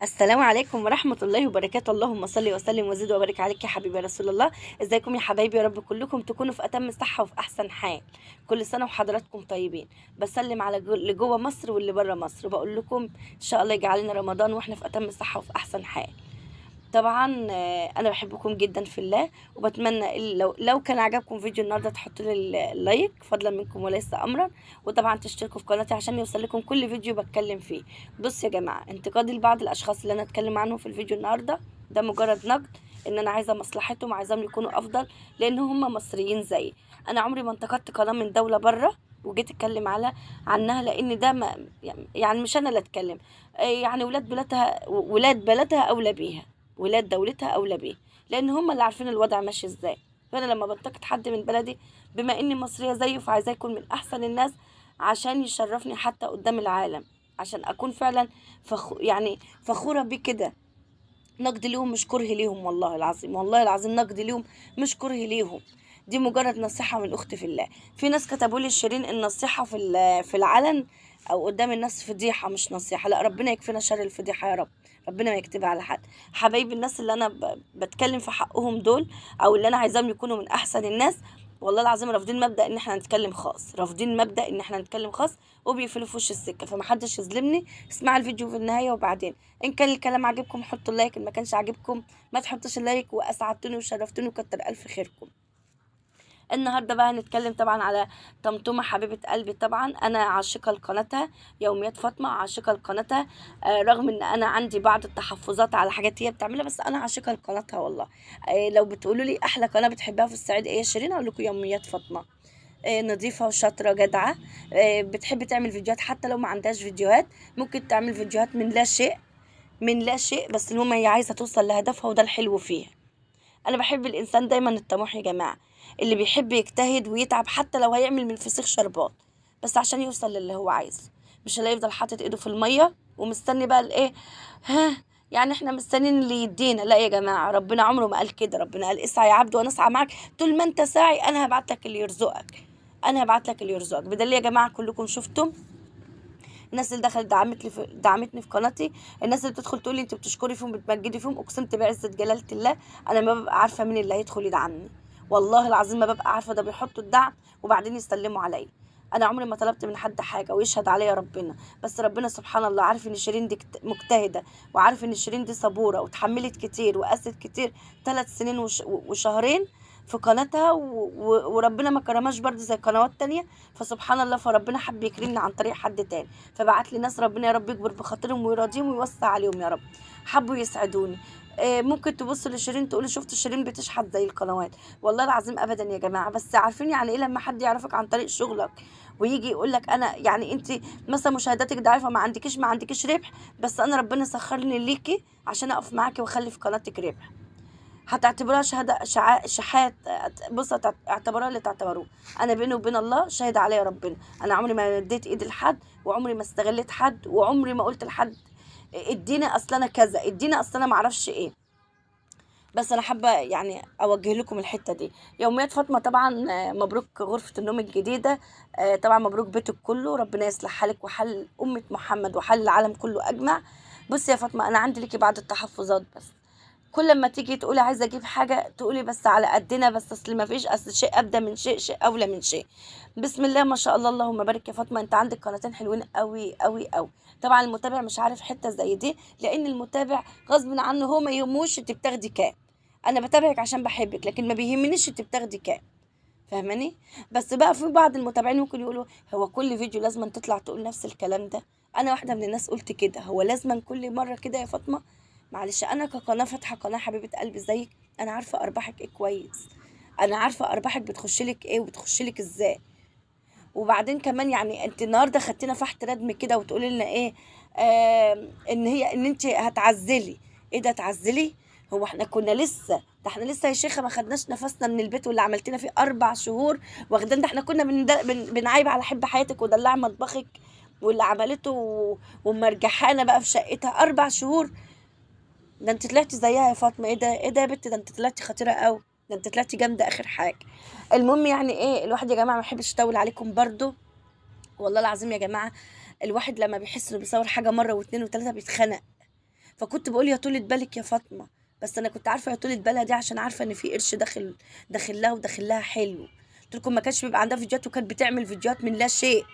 السلام عليكم ورحمة الله وبركاته. اللهم صل وسلم وزد وبارك عليك يا حبيبي يا رسول الله. ازيكم يا حبايبي؟ يا رب كلكم تكونوا في أتم صحة وفي أحسن حال. كل سنة وحضراتكم طيبين. بسلم على اللي جوه مصر واللي بره مصر، وبقول لكم إن شاء الله يجعلنا رمضان واحنا في أتم صحة وفي أحسن حال. طبعا انا بحبكم جدا في الله، وبتمنى لو كان عجبكم فيديو النهارده تحطوا لي ال like فضلا منكم وليس امرا، وطبعا تشتركوا في قناتي عشان يوصل لكم كل فيديو بتكلم فيه. بصوا يا جماعة، انتقادي لبعض الاشخاص اللي انا اتكلم عنهم في الفيديو النهارده ده مجرد نقد، ان انا عايزه مصلحتهم، عايزاهم يكونوا افضل لان هم مصريين زيي. انا عمري ما انتقدت قناة من دولة بره وجيت اتكلم عنها، لان ده ما يعني مش انا اللي اتكلم، يعني ولاد بلادها، ولاد بلدها اولى بيها، ولاد دولتها اولى بيه، لان هم اللي عارفين الوضع ماشي ازاي. فانا لما بنتقد حد من بلدي بما اني مصرية زيه، فعايزاه يكون من احسن الناس عشان يشرفني حتى قدام العالم، عشان اكون فعلا يعني فخورة بيه كده. نقد ليهم مش كره ليهم، والله العظيم، والله العظيم نقد ليهم مش كره ليهم، دي مجرد نصيحة من اختي في الله. في ناس كتبوا لي شيرين النصيحة في العلن او قدام الناس فضيحة مش نصيحة. لا، ربنا يكفينا شر الفضيحة يا رب، ربنا ما يكتبها على حد. حبايبي الناس اللي انا بتكلم في حقهم دول، او اللي انا عايزاهم يكونوا من احسن الناس، والله العظيم رافضين مبدا ان احنا نتكلم خاص، رافضين مبدا ان احنا نتكلم خاص، وبيقفلوا في وش السكة. فمحدش يظلمني. اسمعوا الفيديو في النهاية، وبعدين ان كان الكلام عاجبكم حطوا ال like، ان ما كانش عاجبكم ما تحطوش ال like. واسعدتوني وشرفتوني وكتر الف خيركم. النهارده بقى هنتكلم طبعا على طمطومه حبيبه قلبي. طبعا انا عاشقه لقناتها يوميات فاطمة، عاشقه لقناتها، رغم ان انا عندي بعض التحفظات على حاجات هي بتعملها، بس انا عاشقه لقناتها والله. لو بتقولوا لي احلى قناة بتحبها في الصعيد ايه يا شيرين، اقول لكم يوميات فاطمة. نظيفة وشاطره جدعه، بتحب تعمل فيديوهات حتى لو ما عندهاش فيديوهات، ممكن تعمل فيديوهات من لا شيء، من لا شيء، بس المهم هي عايزه توصل لهدفها، وده الحلو فيها. انا بحب الانسان دايما الطموح يا جماعة، اللي بيحب يجتهد ويتعب حتى لو هيعمل من فسيخ شربات، بس عشان يوصل للي هو عايزه، مش اللي يفضل حاطط ايده في المية ومستني بقى الايه، ها يعني احنا مستنيين اللي يدينا. لا يا جماعة، ربنا عمره ما قال كده. ربنا قال اسعى يا عبد وانا اسعى معاك، طول ما انت ساعي انا هبعت لك اللي يرزقك، انا هبعت لك اللي يرزقك. بدل يا جماعة كلكم شفتم الناس اللي دخلت دعمتني في قناتي، الناس اللي بتدخل تقول لي انت بتشكري فيهم بتمجدي فيهم، اقسمت بعزه جلاله الله انا ما ببقى عارفه مين اللي هيدخل يدعمني، والله العظيم ما ببقى عارفه. ده بيحطوا الدعم وبعدين يسلموا عليا. انا عمري ما طلبت من حد حاجة، ويشهد عليا ربنا، بس ربنا سبحان الله عارف ان شيرين دي مجتهدة، وعارف ان شيرين دي صبوره وتحملت كتير وقست كتير، 3 سنين وشهرين في قناتها، وربنا ما كرمهاش برضه زي قنوات تانية. فسبحان الله، فربنا حب يكرمني عن طريق حد تاني، فبعت لي ناس ربنا يا رب يكبر بخاطرهم ويراضيهم ويوسع عليهم يا رب، حبوا يسعدوني. ممكن تبصوا لشيرين تقولوا شفت شيرين بتشحت زي القنوات، والله العظيم ابدا يا جماعة. بس عارفين يعني ايه لما حد يعرفك عن طريق شغلك ويجي يقول لك انا يعني انت مثلا مشاهداتك ضعيفة، ما عندكيش ربح، بس انا ربنا سخرني ليكي عشان اقف معاكي واخلي في قناتك ربح. هتعتبروها شهادة شحات، بصوا اعتبروها اللي تعتبروه، انا بيني وبين الله شاهد عليا ربنا، انا عمري ما اديت ايدي لحد، وعمري ما استغليت حد، وعمري ما قلت لحد اديني اصل انا كذا، اديني اصل انا ما اعرفش ايه. بس انا حابة يعني اوجه لكم الحتة دي. يوميات فاطمة طبعا مبروك غرفة النوم الجديدة، طبعا مبروك بيتك كله، ربنا يصلح حالك وحال امه محمد وحال العالم كله اجمع. بصي يا فاطمة، انا عندي ليكي بعض التحفظات، بس كل ما تيجي تقولي عايزه اجيب حاجة تقولي بس على قدنا، بس اصل ما فيش، اصل شيء ابدا من شيء، شيء اولى من شيء. بسم الله ما شاء الله اللهم بارك يا فاطمة، انت عندك قناتين حلوين قوي قوي قوي. طبعا المتابع مش عارف حتة زي دي، لان المتابع غصب عنه هو ما يهموش انت بتاخدي كام. انا بتابعك عشان بحبك، لكن ما بيهمنيش انت بتاخدي كام، فاهماني؟ بس بقى في بعض المتابعين ممكن يقولوا هو كل فيديو لازم تطلع تقول نفس الكلام ده. انا واحدة من الناس قلت كده، هو لازم كل مرة كده يا فاطمة؟ معلش، انا كقناه فاتحة قناة حبيبه قلبي زيك، انا عارفه ارباحك ايه كويس، انا عارفه ارباحك بتخشلك ايه وبتخشلك ازاي. وبعدين كمان يعني انت النهارده خدتينا فحت ردم كده وتقولي لنا ايه، ان هي ان انت هتعزلي. ايه ده تعزلي؟ هو احنا كنا لسه، ده احنا لسه يا شيخه ما خدناش نفسنا من البيت واللي عملتينا فيه 4 شهور واخدين، ده احنا كنا بنعايب على حب حياتك ودلع مطبخك واللي عملته ومرجحانه بقى في شقتها 4 شهور. ده انت طلعتي زيها يا فاطمة، ايه ده، ايه ده يا بنت، ده انت طلعتي خطيرة قوي، ده انت طلعتي جامدة اخر حاجة. المهم يعني ايه، الواحد يا جماعة ما يحبش يطول عليكم برضو، والله العظيم يا جماعة الواحد لما بيحس انه بيصور حاجة مرة واتنين وتلاتة بيتخنق. فكنت بقول يا طولة بالك يا فاطمة، بس انا كنت عارفه يا طولة بالها دي عشان عارفه ان في قرش داخل لها وداخل لها حلو. قلت لكم ما كانش بيبقى عندها فيديوهات، وكانت بتعمل فيديوهات من لا شيء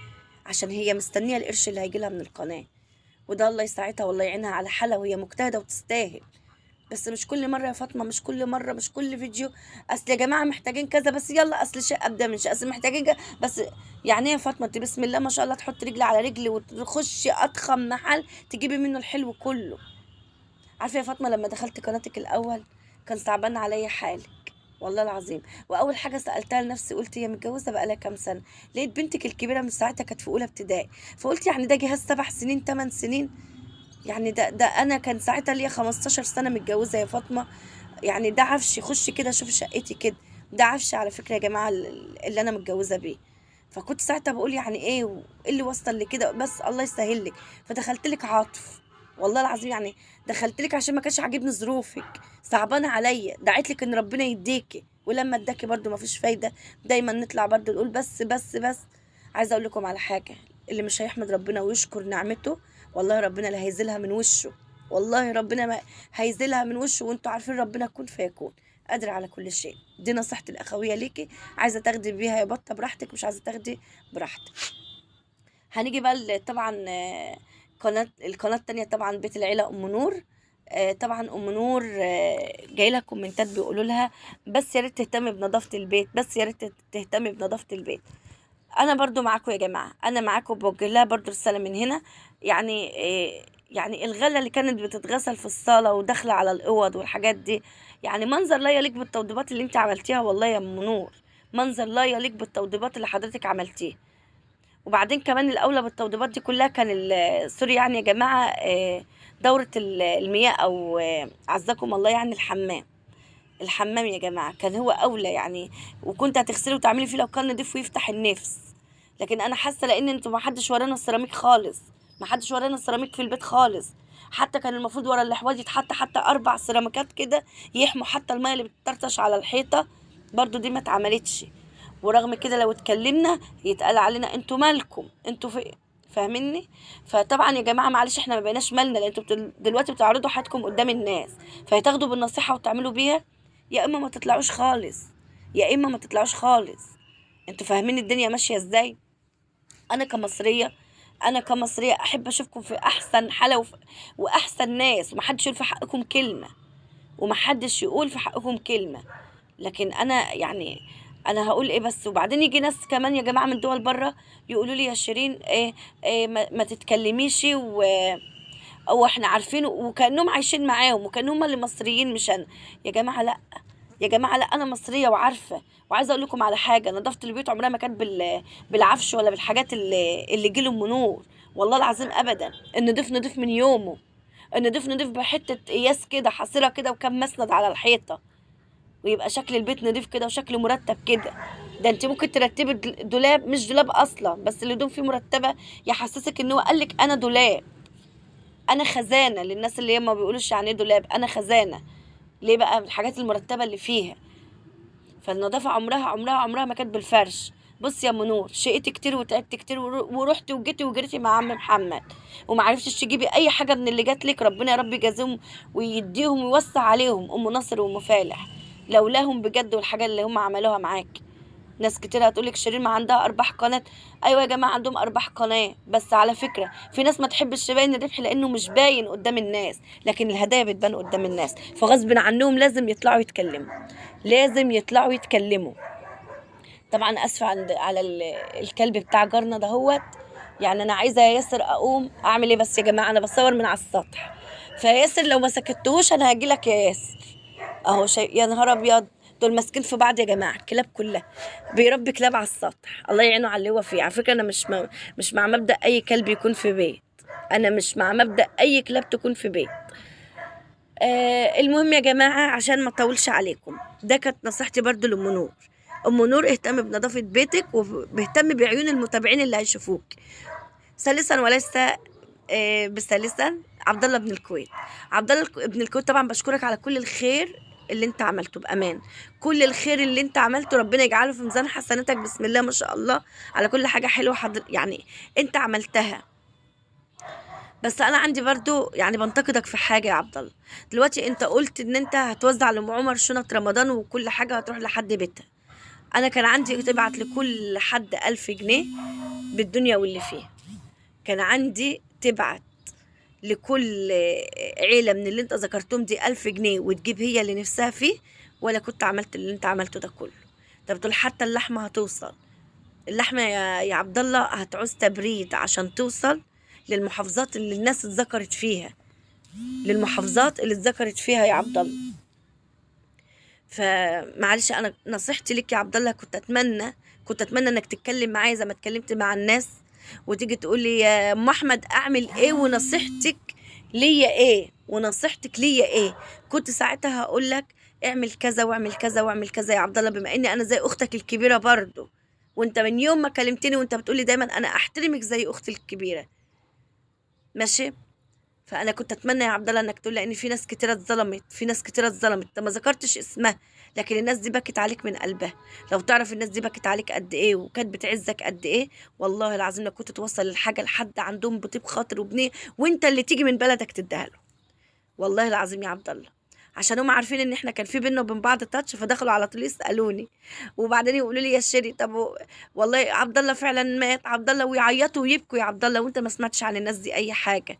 عشان هي مستنيه القرش اللي هيجي لها من القناة. وده الله يساعدها والله يعينها على حالها، وهي مجتهدة وتستاهل. بس مش كل مرة يا فاطمة، مش كل مرة، مش كل فيديو اصل يا جماعة محتاجين كذا، بس يلا اصل شيء ابدا من شيء، اصل محتاجين كذا بس. يعني ايه يا فاطمة؟ انت بسم الله ما شاء الله تحط رجل على رجل وتخشي اضخم محل تجيبي منه الحلو كله. عارفه يا فاطمة لما دخلت قناتك الاول كان صعبان عليا حالك والله العظيم، واول حاجة سالتها لنفسي قلت هي متجوزة بقالها كام سنة؟ لقيت بنتك الكبيرة من ساعتها كانت في اولى ابتدائي، فقلت يعني ده جهاز 7 سنين 8 سنين، يعني ده انا كان ساعتها ليا 15 سنة متجوزة يا فاطمة. يعني ده عفش، خش كده شوف شقتي كده، ده عفش على فكرة يا جماعة اللي انا متجوزة بيه. فكنت ساعتها بقول يعني ايه وايه اللي وصل لكده، بس الله يسهل لك. فدخلت لك عاطف والله العظيم، يعني دخلت لك عشان ما كانش عاجبني ظروفك، صعبانه عليا، دعيت لك ان ربنا يديكي، ولما اداكي برضو ما فيش فايده. دايما نطلع برضو نقول بس بس بس. عايزه اقول لكم على حاجة، اللي مش هيحمد ربنا ويشكر نعمته والله ربنا لا هيزيلها من وشه، والله ربنا ما هيزيلها من وشه، وانتوا عارفين ربنا كن فيكون قادر على كل شيء. دي نصيحتي الاخوية ليكي، عايزه تاخدي بيها يا بطه براحتك، مش عايزه تاخدي براحتك. هنيجي بقى طبعا القناة التانية طبعا بيت العيلة ام نور. طبعا ام نور جاي لها كومنتات بيقولوا لها بس يا ريت تهتمي بنظافه البيت، بس يا ريت تهتمي بنظافه البيت. انا برضو معاكم يا جماعة، انا معاكم، بوجه لها برضو رسالة من هنا. يعني يعني الغلة اللي كانت بتتغسل في الصاله وداخله على الاوض والحاجات دي، يعني منظر لا يليق بالتوضيبات اللي انت عملتيها والله يا ام نور، منظر لا يليق بالتوضيبات اللي حضرتك عملتيها. وبعدين كمان الاولى بالتوضيبات دي كلها كان sorry يعني يا جماعة دوره المياه او عزكم الله يعني الحمام. الحمام يا جماعة كان هو اولى يعني، وكنت هتغسلي وتعملي فيه لو كان نضيف ويفتح النفس. لكن انا حاسه لان انتوا ما حدش ورانا السيراميك خالص، ما حدش ورانا السيراميك في البيت خالص، حتى كان المفروض ورا الاحواض يتحط حتى 4 سيراميكات كده يحموا حتى المية اللي بتطرطش على الحيطة، برضو دي ما اتعملتش. ورغم كده لو اتكلمنا يتقال علينا انتوا مالكم، انتوا في، فاهميني؟ فطبعا يا جماعة معلش احنا ما بقيناش مالنا، لان انتوا دلوقتي بتعرضوا حياتكم قدام الناس، فهتاخدوا بالنصيحة وتعملوا بيها، يا اما ما تطلعوش خالص، يا اما ما تطلعوش خالص. انتوا فاهمين الدنيا ماشية ازاي؟ انا كمصريه، انا كمصريه احب اشوفكم في احسن حاله واحسن ناس، ومحدش يقول في حقكم كلمة، ومحدش يقول في حقكم كلمة. لكن انا يعني انا هقول ايه بس؟ وبعدين يجي ناس كمان يا جماعة من دول بره يقولوا لي يا شيرين ايه, إيه ما تتكلميش او احنا عارفين، وكانهم عايشين معاهم وكانهم اللي مصريين مش انا. يا جماعة لا، يا جماعة لا، انا مصرية وعارفه. وعايزه اقول لكم على حاجة، نظافة البيوت عمرها ما كانت بالعفش ولا بالحاجات اللي جيله ام نور، والله العظيم ابدا. النضيف نضيف من يومه، النضيف نضيف بحته قياس كده، حصيره كده، وكم مسند على الحيطة، ويبقى شكل البيت نضيف كده وشكله مرتب كده. ده انت ممكن ترتبي دولاب مش دولاب اصلا، بس الهدوم فيه مرتبه، يحسسك ان هو قالك انا دولاب، انا خزانه. للناس اللي هي ما بيقولوش يعني ايه دولاب، انا خزانه. ليه بقى؟ الحاجات المرتبة اللي فيها. فالنظافه عمرها عمرها عمرها ما كانت بالفرش. بص يا منور، شقيتي كتير وتعبت كتير ورحتي وجيتي وجريتي مع عم محمد وما عرفتش تجيبي اي حاجة من اللي جات لك. ربنا يا رب يجازيهم ويديهم ويوسع عليهم، ام ناصر وام فالح، لولاهم بجد والحاجة اللي هم عملوها معاك. ناس كتير هتقولك شيرين ما عندها ارباح قناة. ايوه يا جماعة عندهم ارباح قناة، بس على فكرة في ناس ما تحبش تبين الربح لانه مش باين قدام الناس، لكن الهدايا بتبان قدام الناس، فغصب عنهم لازم يطلعوا يتكلموا، لازم يطلعوا يتكلموا. طبعا اسفه على الكلب بتاع جارنا دهوت، يعني انا عايزه يا ياسر اقوم اعمل ايه بس يا جماعة، انا بصور من على السطح، فياسر لو ما سكتتهوش انا هجيلك يا ياسر. اهو شيء يا نهار ابيض، دول ماسكين في بعض يا جماعة، الكلاب كلها بيربي كلاب على السطح، الله يعينه على اللي هو فيه. على فكرة انا مش مع مبدا اي كلب يكون في بيت، انا مش مع مبدا اي كلاب تكون في بيت. المهم يا جماعة عشان ما اطولش عليكم، ده كانت نصيحتي برضو لام نور. ام نور اهتم بنظافه بيتك وبهتم بعيون المتابعين اللي هيشوفوك. ثالثا وليس بثالثا، عبد الله بن الكويت. عبد الله بن الكويت طبعا بشكرك على كل الخير اللي انت عملته، بامان كل الخير اللي انت عملته ربنا يجعله في ميزان حسناتك، بسم الله ما شاء الله على كل حاجة حلوة يعني انت عملتها. بس انا عندي برضو يعني بنتقدك في حاجة يا عبد الله. دلوقتي انت قلت ان انت هتوزع لام عمر شنط رمضان وكل حاجة هتروح لحد بيتها. انا كان عندي تبعت لكل حد 1000 جنيه بالدنيا واللي فيها. كان عندي تبعت لكل عيله من اللي انت ذكرتهم دي 1000 جنيه وتجيب هي اللي نفسها فيه، ولا كنت عملت اللي انت عملته ده كله. طب تقول حتى اللحمة هتوصل. اللحمة يا عبد الله هتعوز تبريد عشان توصل للمحافظات اللي الناس اتذكرت فيها، للمحافظات اللي اتذكرت فيها يا عبد الله. فمعلش انا نصيحتي لك يا عبد الله، كنت اتمنى انك تتكلم معايا زي ما اتكلمت مع الناس، وتيجي تقول لي يا ام احمد اعمل ايه ونصيحتك ليا ايه، ونصيحتك ليا ايه. كنت ساعتها هقول لك اعمل كذا واعمل كذا واعمل كذا يا عبد الله، بما اني انا زي اختك الكبيرة برضو، وانت من يوم ما كلمتني وانت بتقولي دايما انا احترمك زي اختي الكبيرة، ماشي. فانا كنت اتمنى يا عبد الله انك تقول، لان في ناس كتيرة اتظلمت، في ناس كتيرة اتظلمت، انت ما ذكرتش اسمها، لكن الناس دي بكت عليك من قلبها. لو تعرف الناس دي بكت عليك قد ايه وكانت بتعزك قد ايه، والله العظيم لو كنت توصل الحاجة لحد عندهم بطيب خاطر وبنيه، وانت اللي تيجي من بلدك تديها له، والله العظيم يا عبد الله. عشان هم عارفين ان احنا كان في بينا وبين بعض تاتش، فدخلوا على طول يسالوني، وبعدين يقولوا لي يا شيري طب والله عبد الله فعلا مات عبد الله، ويعيطوا ويبكوا يا عبد الله، وانت ما سمعتش عن الناس دي اي حاجة.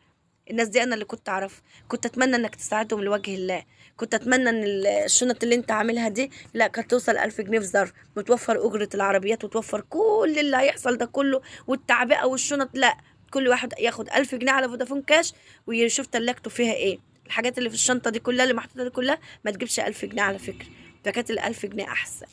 الناس دي انا اللي كنت اعرف، كنت اتمنى انك تساعدهم لوجه الله، كنت اتمنى ان الشنط اللي انت عاملها دي لا كانت توصل 1000 جنيه في ظرف، وتوفر اجره العربيات وتوفر كل اللي هيحصل ده كله والتعبئه والشنط. لا، كل واحد ياخد 1000 جنيه على فودافون كاش ويشوف تلاجته فيها ايه. الحاجات اللي في الشنطة دي كلها اللي محطوطة دي كلها ما تجيبش 1000 جنيه على فكرة، فكانت ال1000 جنيه احسن.